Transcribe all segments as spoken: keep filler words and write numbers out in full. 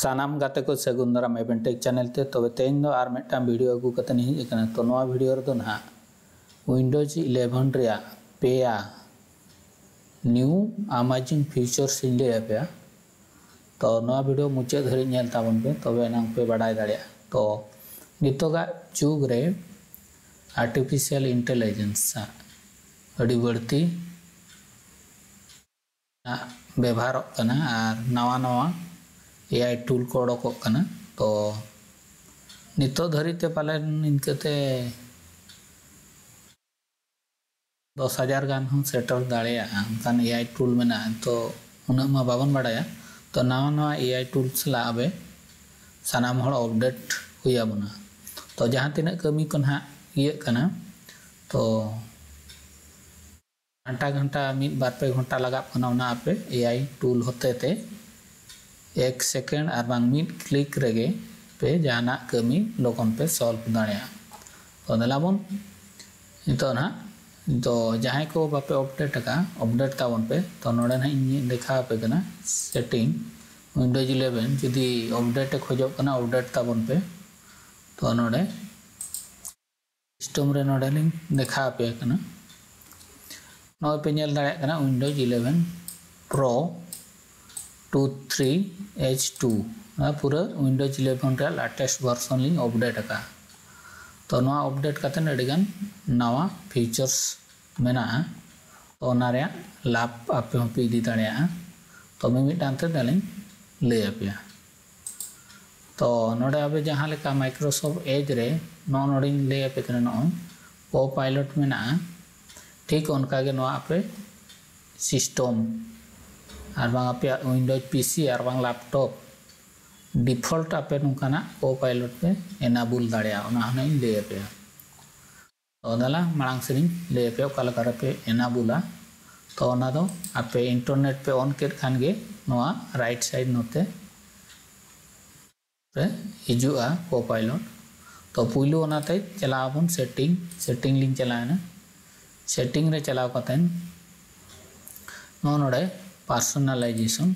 ᱥᱟᱱᱟᱢ ᱜᱟᱛᱮ ᱠᱚ ᱥᱟᱹᱜᱩᱱ ᱫᱟᱨᱟᱢ Eventech channel ᱛᱮ᱾ ᱛᱚᱵᱮ ᱛᱮᱦᱮᱧ ᱫᱚ ᱟᱨ ᱢᱤᱫᱴᱟᱝ video ᱟᱹᱜᱩ ᱠᱟᱛᱮ ᱤᱧ ᱦᱮᱡ ᱟᱠᱟᱱᱟ᱾ ᱛᱚ ᱱᱚᱣᱟ video ᱨᱮᱫᱚ ᱱᱟᱦᱟᱜ Windows eleven ᱨᱮᱭᱟᱜ ᱯᱮᱭᱟ new amazing features ᱤᱧ ᱞᱟᱹᱭ ᱟᱯᱮᱭᱟ᱾ ᱛᱚ ᱱᱚᱣᱟ video ᱢᱩᱪᱟᱹᱫ ᱫᱷᱟᱹᱨᱤᱡ ᱧᱮᱞ ᱛᱟᱵᱚᱱ ᱯᱮ, ᱛᱚᱵᱮ ᱮᱱᱟᱝ ᱯᱮ ᱵᱟᱰᱟᱭ ᱫᱟᱲᱮᱭᱟᱜᱼᱟ᱾ ᱛᱚ ᱱᱤᱛᱚᱜᱟᱜ ᱡᱩᱜᱽ ᱨᱮ artificial intelligence ᱟᱜ ᱟᱹᱰᱤ ᱵᱟᱹᱲᱛᱤ ᱵᱮᱵᱷᱟᱨᱚᱜ ᱠᱟᱱᱟ ᱟᱨ ᱱᱟᱣᱟ ᱱᱟᱣᱟ AI tool ᱠᱚ ᱚᱰᱚᱠᱚᱜ ᱠᱟᱱᱟ᱾ ᱛᱚ ᱱᱤᱛᱚᱜ ᱫᱷᱟᱹᱨᱤᱡ ᱛᱮ ᱯᱟᱞᱮᱱ ᱤᱱᱠᱟᱹᱛᱮ ᱫᱚᱥ ᱦᱟᱡᱟᱨ ᱜᱟᱱ ᱦᱚᱸ ᱥᱮᱴᱮᱨ ᱫᱟᱲᱮᱭᱟᱜᱼᱟ, ᱚᱱᱠᱟᱱ AI tool ᱢᱮᱱᱟᱜᱼᱟ᱾ ᱛᱚ ᱩᱱᱟᱹᱜ ᱢᱟ ᱵᱟᱵᱚᱱ ᱵᱟᱲᱟᱭᱟ᱾ ᱛᱚ ᱱᱟᱣᱟ ᱱᱟᱣᱟ AI tool ᱥᱟᱞᱟᱜ ᱟᱵᱮ ᱥᱟᱱᱟᱢ ᱦᱚᱲ update ᱦᱩᱭ ᱟᱵᱚᱱᱟ᱾ ᱛᱚ ᱡᱟᱦᱟᱸ ᱛᱤᱱᱟᱹᱜ ᱠᱟᱹᱢᱤ ᱠᱚ ᱱᱟᱦᱟᱜ ᱤᱭᱟᱹᱜ ᱠᱟᱱᱟ, ᱛᱚ ᱜᱷᱟᱱᱴᱟ ᱜᱷᱟᱱᱴᱟ ᱢᱤᱫ ᱵᱟᱨ ᱯᱮ ᱜᱷᱚᱱᱴᱟ ᱞᱟᱜᱟᱜ ᱠᱟᱱᱟ, ᱚᱱᱟ ᱟᱯᱮ AI tool ᱦᱚᱛᱮ ᱛᱮ ᱮᱠ second ᱟᱨ ᱵᱟᱝ ᱢᱤᱫ click ᱨᱮᱜᱮ ᱯᱮ ᱡᱟᱦᱟᱱᱟᱜ ᱠᱟᱹᱢᱤ ᱞᱚᱜᱚᱱ ᱯᱮ solve ᱫᱟᱲᱮᱭᱟᱜᱼᱟ᱾ ᱛᱚ ᱫᱮᱞᱟ ᱵᱚᱱ ᱱᱤᱛᱚᱜ ᱱᱟᱦᱟᱜ, ᱛᱚ ᱡᱟᱦᱟᱸᱭ ᱠᱚ ᱵᱟᱯᱮ update ᱟᱠᱟᱫᱼᱟ, update ᱛᱟᱵᱚᱱ ᱯᱮ᱾ ᱛᱚ ᱱᱚᱰᱮ ᱱᱟᱦᱟᱜ ᱤᱧ ᱫᱮᱠᱷᱟᱣ ᱟᱯᱮ ᱠᱟᱱᱟ setting, Windows eleven ᱡᱩᱫᱤ update ᱮ ᱠᱷᱚᱡᱚᱜ ᱠᱟᱱᱟ, update ᱛᱟᱵᱚᱱ ᱯᱮ᱾ ᱛᱚ ᱱᱚᱰᱮ system ᱨᱮ ᱱᱚᱰᱮ ᱞᱤᱧ ᱫᱮᱠᱷᱟᱣ ᱟᱯᱮ ᱠᱟᱱᱟ᱾ ᱱᱚᱜᱼᱚᱭ ᱯᱮ ᱧᱮᱞ ᱫᱟᱲᱮᱭᱟᱜ ᱠᱟᱱᱟ Windows eleven Pro two three H two, ᱱᱚᱣᱟ ᱯᱩᱨᱟᱹ Windows eleven ᱨᱮᱭᱟᱜ latest version ᱞᱤᱧ update ᱟᱠᱟᱫᱼᱟ᱾ ᱛᱚ ᱱᱚᱣᱟ update ᱠᱟᱛᱮᱫ ᱟᱹᱰᱤᱜᱟᱱ ᱱᱟᱣᱟ features ᱢᱮᱱᱟᱜᱼᱟ᱾ ᱛᱚ ᱚᱱᱟ ᱨᱮᱭᱟᱜ ᱞᱟᱵᱷ ᱟᱯᱮ ᱦᱚᱸᱯᱮ ᱤᱫᱤ ᱫᱟᱲᱮᱭᱟᱜᱼᱟ᱾ ᱛᱚ ᱢᱤᱢᱤᱫᱴᱟᱝ ᱛᱮ ᱫᱟᱞᱤᱧ ᱞᱟᱹᱭ ᱟᱯᱮᱭᱟ᱾ ᱛᱚ ᱱᱚᱰᱮ ᱟᱵᱮ ᱡᱟᱦᱟᱸ ᱞᱮᱠᱟ Microsoft Edge ᱨᱮ ᱱᱚᱜᱼᱚ ᱱᱚᱰᱮᱧ ᱞᱟᱹᱭ ᱟᱯᱮ ᱠᱟᱱᱟ, ᱱᱚᱜᱼᱚᱭ Copilot ᱢᱮᱱᱟᱜᱼᱟ, ᱴᱷᱤᱠ ᱚᱱᱠᱟ ᱜᱮ ᱱᱚᱣᱟ ᱟᱯᱮ system ᱟᱨ ᱵᱟᱝ ᱟᱯᱮᱭᱟᱜ Windows PC ᱟᱨ ᱵᱟᱝ laptop default ᱟᱯᱮ ᱱᱚᱝᱠᱟᱱᱟᱜ Copilot ᱯᱮ enable ᱫᱟᱲᱮᱭᱟᱜᱼᱟ, ᱚᱱᱟ ᱦᱚᱸ ᱤᱧ ᱞᱟᱹᱭ ᱟᱯᱮᱭᱟ᱾ ᱛᱚ ᱫᱮᱞᱟ ᱢᱟᱲᱟᱝ ᱥᱮᱫ ᱤᱧ ᱞᱟᱹᱭ ᱟᱯᱮᱭᱟ ᱚᱠᱟ ᱞᱮᱠᱟ ᱨᱮᱯᱮ enable ᱟ᱾ ᱛᱚ ᱚᱱᱟ ᱫᱚ ᱟᱯᱮ internet ᱯᱮ on ᱠᱮᱫ ᱠᱷᱟᱱ ᱜᱮ ᱱᱚᱣᱟ right side ᱱᱚᱛᱮ ᱨᱮ ᱦᱤᱡᱩᱜᱼᱟ Copilot᱾ ᱛᱚ ᱯᱩᱭᱞᱩ ᱚᱱᱟᱛᱮ ᱪᱟᱞᱟᱣ ᱟᱵᱚᱱ setting, setting ᱞᱤᱧ ᱪᱟᱞᱟᱣᱮᱱᱟ᱾ Setting ᱨᱮ ᱪᱟᱞᱟᱣ ᱠᱟᱛᱮᱱ ᱱᱚᱜᱼᱚ ᱱᱚᱰᱮ personalization,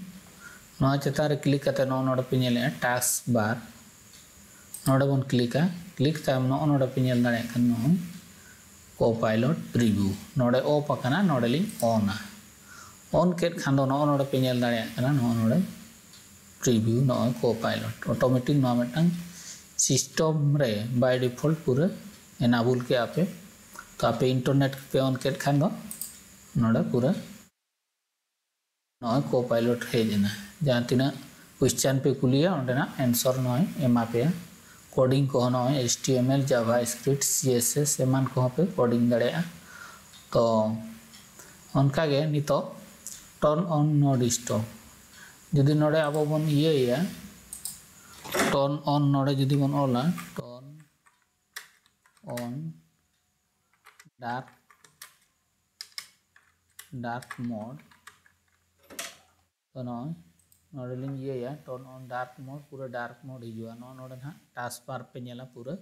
ᱱᱚᱣᱟ ᱪᱮᱛᱟᱱ ᱨᱮ ᱠᱞᱤᱠ ᱠᱟᱛᱮ ᱱᱚᱜᱼᱚ ᱱᱚᱰᱮ ᱯᱮ ᱧᱮᱞᱮᱜᱼᱟ ᱴᱟᱥᱠ ᱵᱟᱨ᱾ ᱱᱚᱰᱮ ᱵᱚᱱ ᱠᱞᱤᱠᱟ᱾ ᱠᱞᱤᱠ ᱛᱟᱭᱚᱢ ᱱᱚᱜᱼᱚ ᱱᱚᱰᱮ ᱯᱮ ᱧᱮᱞ ᱫᱟᱲᱮᱭᱟᱜ ᱠᱟᱱᱟ ᱱᱚᱜᱼᱚᱭ ᱠᱳᱯᱟᱭᱞᱚᱴ ᱯᱨᱤᱵᱷᱤᱭᱩ᱾ ᱱᱚᱰᱮ ᱚᱯᱷ ᱟᱠᱟᱱᱟ, ᱱᱚᱰᱮ ᱞᱤᱧ ᱚᱱᱟ᱾ ᱚᱱ ᱠᱮᱫ ᱠᱷᱟᱱ ᱫᱚ ᱱᱚᱜᱼᱚ ᱱᱚᱰᱮ ᱯᱮ ᱧᱮᱞ ᱫᱟᱲᱮᱭᱟᱜ ᱠᱟᱱᱟ ᱱᱚᱜᱼᱚ ᱱᱚᱰᱮ ᱯᱨᱤᱵᱷᱤᱭᱩ ᱱᱚᱜᱼᱚᱭ ᱠᱳᱯᱟᱭᱞᱚᱴ ᱚᱴᱳᱢᱮᱴᱤᱠ ᱱᱚᱣᱟ ᱢᱤᱫᱴᱟᱝ ᱥᱤᱥᱴᱮᱢ ᱨᱮ ᱵᱟᱭ ᱰᱤᱯᱷᱚᱞᱴ ᱯᱩᱨᱟᱹ ᱮᱱᱟᱵᱩᱞ ᱠᱮᱜᱼᱟ ᱯᱮ᱾ ᱛᱚ ᱟᱯᱮ ᱤᱱᱴᱟᱨᱱᱮᱴ ᱯᱮ ᱚᱱ ᱠᱮᱫ ᱠᱷᱟᱱ ᱫᱚ ᱱᱚᱰᱮ ᱯᱩᱨᱟᱹ ᱱᱚᱜᱼᱚᱭ ᱠᱳᱯᱟᱭᱞᱚᱴ ᱦᱮᱡ ᱮᱱᱟ᱾ ᱡᱟᱦᱟᱸ ᱛᱤᱱᱟᱹᱜ ᱠᱚᱥᱪᱟᱱ ᱯᱮ ᱠᱩᱞᱤᱭᱟ ᱚᱸᱰᱮᱱᱟᱜ ᱮᱱᱥᱚᱨ ᱱᱚᱜᱼᱚᱭ ᱮᱢᱟ ᱯᱮᱭᱟ᱾ ᱠᱳᱰᱤᱝ ᱠᱚᱦᱚᱸ ᱱᱚᱜᱼᱚᱭ H T M L, JavaScript, C S S ᱮᱢᱟᱱ ᱠᱚᱦᱚᱸ ᱯᱮ ᱠᱳᱰᱤᱝ ᱫᱟᱲᱮᱭᱟᱜᱼᱟ᱾ ᱛᱚ ᱚᱱᱠᱟᱜᱮ ᱱᱤᱛᱚᱜ ᱴᱟᱨᱱ ᱚᱱ ᱱᱳᱰ ᱥᱴᱚᱯ ᱡᱩᱫᱤ ᱱᱚᱰᱮ ᱟᱵᱚ ᱵᱚᱱ ᱤᱭᱟᱹᱭᱟ, ᱴᱟᱨᱱ ᱚᱱ ᱱᱚᱰᱮ ᱡᱩᱫᱤ ᱵᱚᱱ ᱚᱞᱟ ᱴᱟᱨᱱ ᱚᱱ ᱰᱟᱨᱠ ᱰᱟᱨᱠ ᱢᱳᱰ ᱛᱚ ᱱᱚᱜᱼᱚᱭ ᱱᱚᱰᱮ ᱞᱤᱧ ᱤᱭᱟᱹᱭᱟ ᱴᱟᱨᱱ ᱚᱱ ᱰᱟᱨᱠ ᱢᱳᱰ ᱯᱩᱨᱟᱹ ᱰᱟᱨᱠ ᱢᱳᱰ ᱦᱤᱡᱩᱜᱼᱟ᱾ ᱱᱚᱜᱼᱚ ᱱᱚᱰᱮ ᱱᱟᱦᱟᱜ ᱴᱟᱥᱠ ᱵᱟᱨ ᱯᱮ ᱧᱮᱞᱟ ᱯᱩᱨᱟᱹ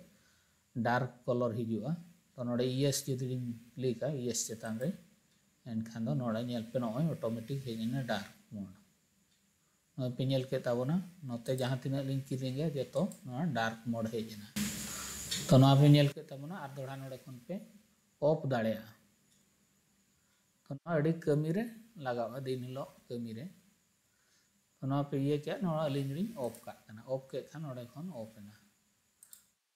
ᱰᱟᱨᱠ ᱠᱟᱞᱟᱨ ᱦᱤᱡᱩᱜᱼᱟ᱾ ᱛᱚ ᱱᱚᱰᱮ ᱤᱭᱮᱥ ᱡᱩᱫᱤ ᱞᱤᱧ ᱠᱞᱤᱠᱟ ᱤᱭᱮᱥ ᱪᱮᱛᱟᱱ ᱨᱮ ᱮᱱᱠᱷᱟᱱ ᱫᱚ ᱱᱚᱰᱮ ᱧᱮᱞ ᱯᱮ ᱱᱚᱜᱼᱚᱭ ᱚᱴᱳᱢᱮᱴᱤᱠ ᱦᱮᱡ ᱮᱱᱟ ᱰᱟᱨᱠ ᱢᱳᱰ᱾ ᱱᱚᱜᱼᱚᱭ ᱯᱮ ᱧᱮᱞ ᱠᱮᱫ ᱛᱟᱵᱚᱱᱟ ᱱᱚᱛᱮ ᱡᱟᱦᱟᱸ ᱛᱤᱱᱟᱹᱜ ᱞᱤᱧ ᱠᱤᱨᱤᱧᱟ ᱡᱚᱛᱚ ᱱᱚᱣᱟ ᱰᱟᱨᱠ ᱢᱳᱰ ᱦᱮᱡ ᱮᱱᱟ᱾ ᱛᱚ ᱱᱚᱣᱟ ᱯᱮ ᱧᱮᱞ ᱠᱮᱫ ᱛᱟᱵᱚᱱᱟ ᱟᱨ ᱫᱚᱦᱲᱟ ᱱᱚᱰᱮ ᱠᱷᱚᱱ ᱯᱮ ᱚᱯᱷ ᱫᱟᱲᱮᱭᱟᱜᱼᱟ᱾ ᱛᱚ ᱱᱚᱣᱟ ᱟᱹᱰᱤ ᱠᱟᱹᱢᱤ ᱨᱮ ᱞᱟᱜᱟᱜᱼᱟ ᱫᱤᱱ ᱦᱤᱞᱳᱜ ᱠᱟᱹᱢᱤ ᱨᱮ᱾ ᱛᱚ ᱱᱚᱣᱟ ᱯᱮ ᱤᱭᱟᱹ ᱠᱮᱫ ᱱᱚᱣᱟ ᱟᱹᱞᱤᱧ ᱞᱤᱧ ᱚᱯᱷ ᱠᱟᱜ ᱠᱟᱱᱟ᱾ ᱚᱯᱷ ᱠᱮᱫ ᱠᱷᱟᱱ ᱱᱚᱰᱮ ᱠᱷᱚᱱ ᱚᱯᱷ ᱮᱱᱟ᱾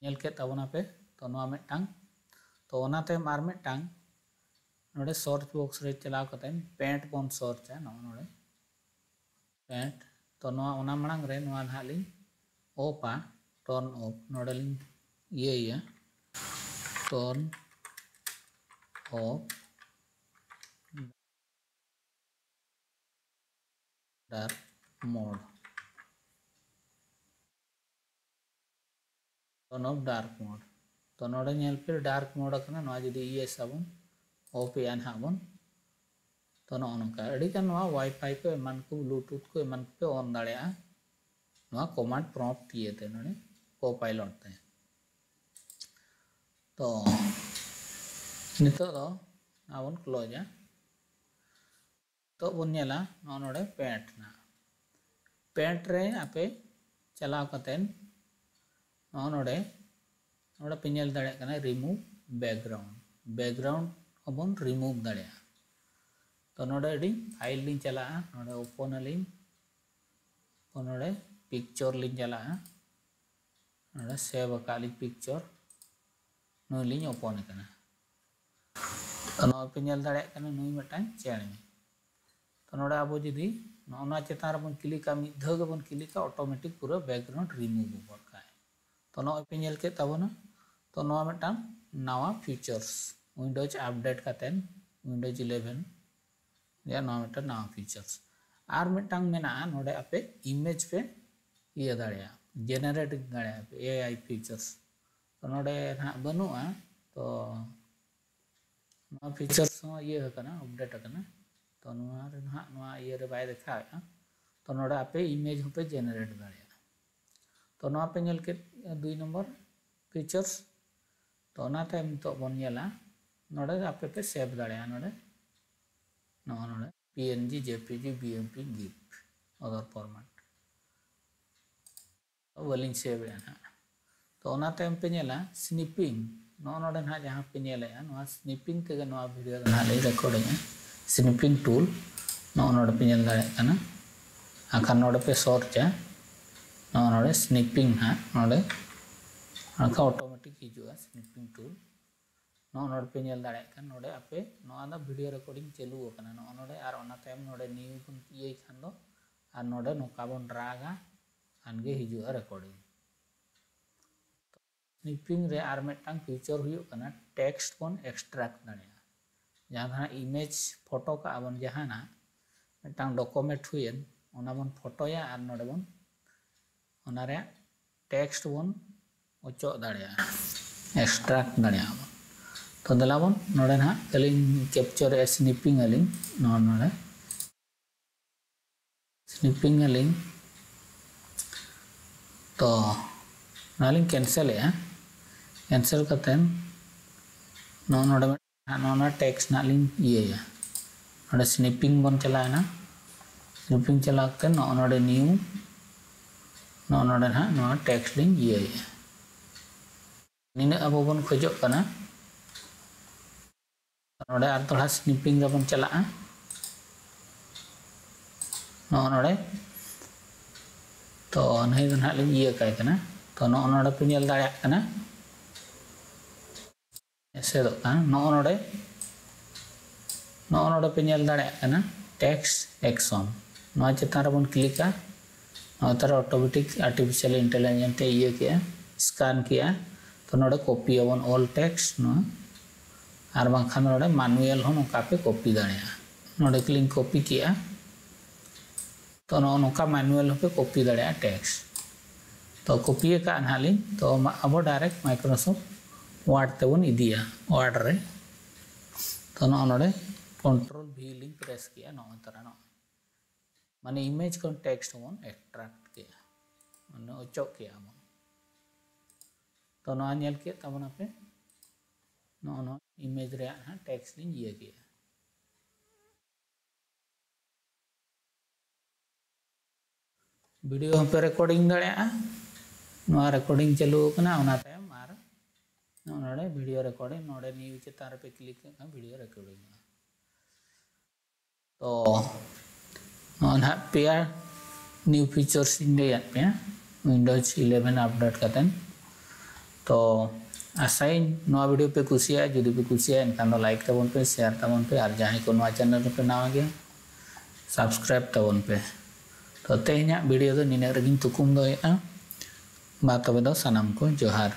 ᱧᱮᱞ ᱠᱮᱫ ᱛᱟᱵᱚᱱᱟ ᱯᱮ᱾ ᱛᱚ ᱱᱚᱣᱟ ᱢᱤᱫᱴᱟᱝ ᱛᱚ ᱚᱱᱟ ᱛᱟᱭᱚᱢ ᱟᱨ ᱢᱤᱫᱴᱟᱝ ᱱᱚᱰᱮ ᱥᱟᱨᱪ ᱵᱚᱠᱥ ᱨᱮ ᱪᱟᱞᱟᱣ ᱠᱟᱛᱮ ᱯᱮᱱᱴ ᱵᱚᱱ ᱥᱟᱨᱪᱟ ᱱᱚᱜᱼᱚ ᱱᱚᱰᱮ ᱯᱮᱱᱴ᱾ ᱛᱚ ᱱᱚᱣᱟ ᱚᱱᱟ ᱢᱟᱲᱟᱝ ᱨᱮ ᱱᱚᱣᱟ ᱱᱟᱦᱟᱜ ᱞᱤᱧ ᱚᱯᱷᱟ ᱴᱟᱨᱱ ᱚᱯᱷ ᱱᱚᱰᱮ ᱞᱤᱧ ᱤᱭᱟᱹᱭᱟ turn of dark mode turn of dark mode. ᱛᱚ ᱱᱚᱰᱮ ᱧᱮᱞ ᱯᱮ ᱰᱟᱨᱠ ᱢᱳᱰ ᱟᱠᱟᱱᱟ᱾ ᱱᱚᱣᱟ ᱡᱩᱫᱤ ᱤᱭᱮᱥ ᱟᱵᱚᱱ ᱚᱯᱷ ᱮᱜᱼᱟ ᱱᱟᱦᱟᱜ ᱵᱚᱱ᱾ ᱛᱚ ᱱᱚᱜᱼᱚ ᱱᱚᱝᱠᱟ ᱟᱹᱰᱤᱜᱟᱱ ᱱᱚᱣᱟ ᱣᱟᱭᱯᱷᱟᱭ ᱠᱚ ᱮᱢᱟᱱ ᱠᱚ ᱵᱞᱩᱴᱩᱛᱷ ᱠᱚ ᱮᱢᱟᱱ ᱠᱚᱯᱮ ᱚᱱ ᱫᱟᱲᱮᱭᱟᱜᱼᱟ ᱱᱚᱣᱟ ᱠᱚᱢᱟᱱᱰ ᱯᱨᱚᱢᱯᱴ ᱤᱭᱟᱹᱛᱮ ᱱᱚᱰᱮ ᱠᱳᱯᱟᱭᱞᱚᱴ ᱛᱮ᱾ ᱛᱚ ᱱᱤᱛᱚᱜ ᱫᱚ ᱱᱚᱣᱟ ᱵᱚᱱ ᱠᱞᱳᱡᱟ᱾ ᱱᱤᱛᱚᱜ ᱵᱚᱱ ᱧᱮᱞᱟ ᱱᱚᱜᱼᱚ ᱱᱚᱰᱮ ᱯᱮᱱᱴ ᱱᱟᱜ ᱯᱮᱰ ᱨᱮ ᱟᱯᱮ ᱪᱟᱞᱟᱣ ᱠᱟᱛᱮᱫ ᱱᱚᱜᱼᱚ ᱱᱚᱰᱮ, ᱱᱚᱰᱮ ᱯᱮ ᱧᱮᱞ ᱫᱟᱲᱮᱭᱟᱜ ᱠᱟᱱᱟ remove background, background ᱦᱚᱸᱵᱚᱱ remove ᱫᱟᱲᱮᱭᱟᱜᱼᱟ᱾ ᱛᱚ ᱱᱚᱰᱮ ᱟᱹᱰᱤ ᱯᱷᱟᱭᱤᱞ ᱞᱤᱧ ᱪᱟᱞᱟᱜᱼᱟ, ᱱᱚᱰᱮ ᱳᱯᱮᱱ ᱟᱹᱞᱤᱧ, ᱛᱚ ᱱᱚᱰᱮ ᱯᱤᱠᱪᱚᱨ ᱞᱤᱧ ᱪᱟᱞᱟᱜᱼᱟ, ᱱᱚᱰᱮ ᱥᱮᱵᱷ ᱟᱠᱟᱫ ᱞᱤᱧ ᱯᱤᱠᱪᱚᱨ, ᱱᱩᱭ ᱞᱤᱧ ᱳᱯᱮᱱ ᱟᱠᱟᱱᱟ᱾ ᱛᱚ ᱱᱚᱜᱼᱚᱭ ᱯᱮ ᱧᱮᱞ ᱫᱟᱲᱮᱭᱟᱜ ᱠᱟᱱᱟ ᱱᱩᱭ ᱢᱤᱫᱴᱟᱝ ᱪᱮᱬᱮ᱾ ᱛᱚ ᱱᱚᱰᱮ ᱟᱵᱚ ᱡᱩᱫᱤ ᱱᱚᱜᱼᱚ ᱱᱚᱣᱟ ᱪᱮᱛᱟᱱ ᱨᱮᱵᱚᱱ ᱠᱞᱤᱠᱟ, ᱢᱤᱫ ᱫᱷᱟᱣ ᱜᱮᱵᱚᱱ ᱠᱞᱤᱠᱟ, ᱚᱴᱳᱢᱮᱴᱤᱠ ᱯᱩᱨᱟᱹ ᱵᱮᱠᱜᱨᱟᱣᱩᱱᱰ ᱨᱤᱢᱩᱵᱷ ᱜᱚᱫ ᱠᱟᱜᱼᱟᱭ᱾ ᱛᱚ ᱱᱚᱜᱼᱚᱭ ᱯᱮ ᱧᱮᱞ ᱠᱮᱫ ᱛᱟᱵᱚᱱᱟ᱾ ᱛᱚ ᱱᱚᱣᱟ ᱢᱤᱫᱴᱟᱝ ᱱᱟᱣᱟ ᱯᱷᱤᱪᱟᱨᱥ, ᱩᱭᱤᱱᱰᱳᱡᱽ ᱟᱯᱰᱮᱴ ᱠᱟᱛᱮᱫ, ᱩᱭᱤᱱᱰᱳᱡᱽ ᱤᱞᱮᱵᱷᱮᱱ ᱨᱮᱭᱟᱜ ᱱᱚᱣᱟ ᱢᱤᱫᱴᱟᱝ ᱱᱟᱣᱟ ᱯᱷᱤᱪᱟᱨᱥ᱾ ᱟᱨ ᱢᱤᱫᱴᱟᱝ ᱢᱮᱱᱟᱜᱼᱟ, ᱱᱚᱰᱮ ᱟᱯᱮ ᱤᱢᱮᱡᱽ ᱯᱮ ᱤᱭᱟᱹ ᱫᱟᱲᱮᱭᱟᱜᱼᱟ, ᱡᱮᱱᱟᱨᱮᱴ ᱫᱟᱲᱮᱭᱟᱜᱼᱟ ᱯᱮ, ᱮ ᱟᱭ ᱯᱷᱤᱪᱟᱨᱥ᱾ ᱛᱚ ᱱᱚᱰᱮ ᱱᱟᱦᱟᱜ ᱵᱟᱹᱱᱩᱜᱼᱟ᱾ ᱛᱚ ᱱᱚᱣᱟ ᱯᱷᱤᱪᱟᱨᱥ ᱦᱚᱸ ᱤᱭᱟᱹ ᱟᱠᱟᱱᱟ, ᱟᱯᱰᱮᱴ ᱟᱠᱟᱱᱟ᱾ ᱛᱚ ᱱᱚᱣᱟ ᱨᱮ ᱱᱟᱦᱟᱜ ᱱᱚᱣᱟ ᱤᱭᱟᱹ ᱨᱮ ᱵᱟᱭ ᱫᱮᱠᱷᱟᱣᱮᱫᱼᱟ᱾ ᱛᱚ ᱱᱚᱰᱮ ᱟᱯᱮ ᱤᱢᱮᱡᱽ ᱦᱚᱸᱯᱮ ᱡᱮᱱᱟᱨᱮᱴ ᱫᱟᱲᱮᱭᱟᱜᱼᱟ᱾ ᱛᱚ ᱱᱚᱣᱟ ᱯᱮ ᱧᱮᱞ ᱠᱮᱫ ᱫᱩᱭ ᱱᱚᱢᱵᱚᱨ ᱯᱷᱤᱪᱟᱨᱥ᱾ ᱛᱚ ᱚᱱᱟ ᱛᱟᱭᱚᱢ ᱱᱤᱛᱚᱜ ᱵᱚᱱ ᱧᱮᱞᱟ, ᱱᱚᱰᱮ ᱟᱯᱮ ᱯᱮ ᱥᱮᱵᱷ ᱫᱟᱲᱮᱭᱟᱜᱼᱟ᱾ ᱱᱚᱰᱮ ᱱᱚᱜᱼᱚ ᱱᱚᱰᱮ P N G, J P G, B M P, GIF, other format. ᱵᱟᱹᱞᱤᱧ ᱥᱮᱵᱷ ᱮᱫᱼᱟ ᱱᱟᱦᱟᱜ᱾ ᱛᱚ ᱚᱱᱟ ᱛᱟᱭᱚᱢ ᱯᱮ ᱧᱮᱞᱟ ᱥᱱᱤᱯᱤᱝ᱾ ᱱᱚᱜᱼᱚ ᱱᱚᱰᱮ ᱱᱟᱦᱟᱜ ᱡᱟᱦᱟᱸ ᱯᱮ ᱧᱮᱞᱮᱫᱼᱟ, ᱱᱚᱣᱟ ᱥᱱᱤᱯᱤᱝ ᱛᱮᱜᱮ ᱱᱚᱣᱟ ᱵᱷᱤᱰᱤᱭᱳ ᱫᱚ ᱱᱟᱦᱟᱜ ᱞᱤᱧ ᱨᱮᱠᱚᱨᱰᱮᱫᱼᱟ᱾ ᱥᱱᱤᱯᱤᱝ ᱴᱩᱞ ᱱᱚᱜᱼᱚ ᱱᱚᱰᱮ ᱯᱮ ᱧᱮᱞ ᱫᱟᱲᱮᱭᱟᱜ ᱠᱟᱱᱟ᱾ ᱟᱨᱠᱷᱟᱱ ᱱᱚᱰᱮ ᱯᱮ ᱥᱚᱨᱪᱟ, ᱱᱚᱜᱼᱚ ᱱᱚᱰᱮ ᱥᱱᱤᱯᱤᱝ ᱱᱟᱦᱟᱜ ᱱᱚᱰᱮ ᱟᱨᱠᱷᱟᱱ ᱚᱴᱳᱢᱮᱴᱤᱠ ᱦᱤᱡᱩᱜᱼᱟ ᱥᱱᱤᱯᱤᱝ ᱴᱩᱞ᱾ ᱱᱚᱜᱼᱚ ᱱᱚᱰᱮ ᱯᱮ ᱧᱮᱞ ᱫᱟᱲᱮᱭᱟᱜ ᱠᱟᱱ, ᱱᱚᱰᱮ ᱟᱯᱮ ᱱᱚᱣᱟ ᱫᱚ ᱵᱷᱤᱰᱤᱭᱳ ᱨᱮᱠᱚᱨᱰᱤᱝ ᱪᱟᱹᱞᱩ ᱟᱠᱟᱱᱟ ᱱᱚᱜᱼᱚ ᱱᱚᱰᱮ, ᱟᱨ ᱚᱱᱟ ᱛᱟᱭᱚᱢ ᱱᱚᱰᱮ ᱱᱤᱭᱩ ᱵᱚᱱ ᱤᱭᱟᱹᱭ ᱠᱷᱟᱱ ᱫᱚ, ᱟᱨ ᱱᱚᱰᱮ ᱱᱚᱝᱠᱟ ᱵᱚᱱ ᱰᱨᱟᱜᱟ, ᱠᱷᱟᱱ ᱜᱮ ᱦᱤᱡᱩᱜᱼᱟ ᱨᱮᱠᱚᱨᱰᱤᱝ᱾ ᱥᱱᱤᱯᱤᱝ ᱨᱮ ᱟᱨ ᱢᱤᱫᱴᱟᱝ ᱯᱷᱤᱪᱟᱨ ᱦᱩᱭᱩᱜ ᱠᱟᱱᱟ, ᱴᱮᱠᱥᱴ ᱵᱚᱱ ᱮᱠᱥᱴᱨᱟᱠᱴ ᱫᱟᱲᱮᱭᱟᱜᱼᱟ᱾ ᱡᱟᱦᱟᱸ ᱫᱚ ᱦᱟᱸᱜ ᱤᱢᱮᱡᱽ ᱯᱷᱳᱴᱳ ᱠᱟᱜᱼᱟ ᱵᱚᱱ, ᱡᱟᱦᱟᱱᱟᱜ ᱢᱤᱫᱴᱟᱝ ᱰᱚᱠᱩᱢᱮᱱᱴ ᱦᱩᱭᱮᱱ, ᱚᱱᱟ ᱵᱚᱱ ᱯᱷᱳᱴᱳᱭᱟ ᱟᱨ ᱱᱚᱰᱮ ᱵᱚᱱ ᱚᱱᱟ ᱨᱮᱭᱟᱜ ᱴᱮᱠᱥᱴ ᱵᱚᱱ ᱚᱪᱚᱜ ᱫᱟᱲᱮᱭᱟᱜᱼᱟ, ᱮᱠᱥᱴᱨᱟᱠᱴ ᱫᱟᱲᱮᱭᱟᱜᱼᱟ ᱵᱚᱱ᱾ ᱛᱚ ᱫᱮᱞᱟ ᱵᱚᱱ ᱱᱚᱰᱮ ᱱᱟᱦᱟᱜ ᱟᱹᱞᱤᱧ ᱠᱮᱯᱪᱟᱨᱮᱫᱼᱟ, ᱥᱱᱤᱯᱤᱝ ᱟᱹᱞᱤᱧ ᱱᱚᱣᱟ ᱱᱚᱰᱮ᱾ ᱥᱱᱤᱯᱤᱝ ᱟᱹᱞᱤᱧ᱾ ᱛᱚ ᱱᱚᱣᱟ ᱞᱤᱧ ᱠᱮᱱᱥᱮᱞᱮᱫᱼᱟ᱾ ᱠᱮᱱᱥᱮᱞ ᱠᱟᱛᱮᱫ ᱱᱚᱜᱼᱚ ᱱᱚᱰᱮ ᱢᱤᱫ-, ᱱᱚᱜᱼᱚ ᱱᱚᱣᱟ ᱴᱮᱠᱥᱴ ᱱᱟᱜ ᱞᱤᱧ ᱤᱭᱟᱹᱭᱟ᱾ ᱱᱚᱰᱮ ᱥᱱᱤᱯᱤᱝ ᱵᱚᱱ ᱪᱟᱞᱟᱣᱮᱱᱟ᱾ Snipping ᱪᱟᱞᱟᱣ ᱠᱟᱛᱮ ᱱᱚᱜᱼᱚ ᱱᱚᱰᱮ new, ᱱᱚᱜᱼᱚ ᱱᱚᱰᱮ ᱱᱟᱦᱟᱜ ᱱᱚᱣᱟ text ᱞᱤᱧ ᱤᱭᱟᱹᱭᱮᱫᱼᱟ᱾ ᱱᱤᱱᱟᱹᱜ ᱟᱵᱚ ᱵᱚᱱ ᱠᱷᱚᱡᱚᱜ ᱠᱟᱱᱟ᱾ ᱱᱚᱰᱮ ᱟᱨ ᱫᱚᱦᱲᱟ snipping ᱨᱮᱵᱚᱱ ᱪᱟᱞᱟᱜᱼᱟ᱾ ᱱᱚᱜᱼᱚ ᱱᱚᱰᱮ᱾ ᱛᱚ ᱱᱩᱭ ᱫᱚ ᱱᱟᱦᱟᱜ ᱞᱤᱧ ᱤᱭᱟᱹ ᱠᱟᱭ ᱠᱟᱱᱟ᱾ ᱛᱚ ᱱᱚᱜᱼᱚ ᱱᱚᱰᱮ ᱯᱮ ᱧᱮᱞ ᱫᱟᱲᱮᱭᱟᱜ ᱠᱟᱱᱟ, ᱮᱥᱮᱫᱚᱜ ᱠᱟᱱᱟ᱾ ᱱᱚᱜᱼᱚ ᱱᱚᱰᱮ, ᱱᱚᱜᱼᱚ ᱱᱚᱰᱮ ᱯᱮ ᱧᱮᱞ ᱫᱟᱲᱮᱭᱟᱜ ᱠᱟᱱᱟ text action᱾ ᱱᱚᱣᱟ ᱪᱮᱛᱟᱱ ᱨᱮᱵᱚᱱ ᱠᱞᱤᱠᱟ᱾ ᱱᱚᱣᱟ ᱛᱟᱨᱟ automatic artificial intelligence ᱮ ᱤᱭᱟᱹ ᱠᱮᱜᱼᱟ, scan ᱠᱮᱜᱼᱟ᱾ ᱛᱚ ᱱᱚᱰᱮ copy ᱟᱵᱚᱱ all text ᱱᱚᱣᱟ, ᱟᱨ ᱵᱟᱝᱠᱷᱟᱱ ᱱᱚᱰᱮ manual ᱦᱚᱸ ᱱᱚᱝᱠᱟ ᱯᱮ copy ᱫᱟᱲᱮᱭᱟᱜᱼᱟ᱾ ᱱᱚᱰᱮ ᱠᱞᱤᱧ copy ᱠᱮᱜᱼᱟ᱾ ᱛᱚ ᱱᱚᱜᱼᱚ ᱱᱚᱝᱠᱟ manual ᱦᱚᱸᱯᱮ copy ᱫᱟᱲᱮᱭᱟᱜᱼᱟ text᱾ ᱛᱚ copy ᱟᱠᱟᱫ ᱱᱟᱦᱟᱜ ᱞᱤᱧ᱾ ᱛᱚ ᱢᱟ ᱟᱵᱚ direct Microsoft Word ᱛᱮᱵᱚᱱ ᱤᱫᱤᱭᱟ, Word ᱨᱮ᱾ ᱛᱚ ᱱᱚᱜᱼᱚ ᱱᱚᱰᱮ control V ᱞᱤᱧ press ᱠᱮᱜᱼᱟ, ᱱᱚᱜᱼᱚᱭ ᱛᱚᱨᱟ ᱱᱚᱜᱼᱚᱭ᱾ ᱢᱟᱱᱮ image ᱠᱷᱚᱱ text ᱵᱚᱱ extract ᱠᱮᱜᱼᱟ, ᱢᱟᱱᱮ ᱚᱪᱚᱜ ᱠᱮᱜᱼᱟ ᱵᱚᱱ᱾ ᱛᱚ ᱱᱚᱣᱟ ᱧᱮᱞ ᱠᱮᱫ ᱛᱟᱵᱚᱱᱟᱯᱮ, ᱱᱚᱜᱼᱚ ᱱᱚᱣᱟ image ᱨᱮᱭᱟᱜ ᱱᱟᱦᱟᱜ text ᱞᱤᱧ ᱤᱭᱟᱹ ᱠᱮᱜᱼᱟ᱾ Video ᱦᱚᱸᱯᱮ recording ᱫᱟᱲᱮᱭᱟᱜᱼᱟ᱾ ᱱᱚᱣᱟ recording ᱪᱟᱹᱞᱩ ᱟᱠᱟᱱᱟ, ᱚᱱᱟ ᱛᱟᱭᱚᱢ ᱟᱨ ᱱᱚᱜᱼᱚ ᱱᱚᱰᱮ video recording, ᱱᱚᱰᱮ new ᱪᱮᱛᱟᱱ ᱨᱮᱯᱮ click ᱞᱮᱠᱷᱟᱱ video recording ᱚᱜᱼᱟ᱾ ᱛᱚ ᱱᱚᱜᱼᱚᱭ ᱱᱟᱦᱟᱜ ᱯᱮᱭᱟ new features ᱤᱧ ᱞᱟᱹᱭᱟᱫ ᱯᱮᱭᱟ Windows eleven update ᱠᱟᱛᱮᱱ᱾ ᱛᱚ ᱟᱥᱟᱭᱟᱹᱧ ᱱᱚᱣᱟ video ᱯᱮ ᱠᱩᱥᱤᱭᱟᱜᱼᱟ᱾ ᱡᱩᱫᱤ ᱯᱮ ᱠᱩᱥᱤᱭᱟᱜᱼᱟ, ᱮᱱᱠᱷᱟᱱ ᱫᱚ like ᱛᱟᱵᱚᱱ ᱯᱮ, share ᱛᱟᱵᱚᱱ ᱯᱮ, ᱟᱨ ᱡᱟᱦᱟᱸᱭ ᱠᱚ ᱱᱚᱣᱟ channel ᱨᱮᱯᱮ ᱱᱟᱣᱟ ᱜᱮᱭᱟ, subscribe ᱛᱟᱵᱚᱱ ᱯᱮ᱾ ᱛᱚ ᱛᱮᱦᱮᱧᱟᱜ video ᱫᱚ ᱱᱤᱱᱟᱹᱜ ᱨᱮᱜᱮᱧ ᱛᱩᱠᱩᱢ ᱫᱚᱦᱚᱭᱮᱫᱼᱟ᱾ ᱢᱟ ᱛᱚᱵᱮ ᱫᱚ ᱥᱟᱱᱟᱢ ᱠᱚ ᱡᱚᱦᱟᱨ᱾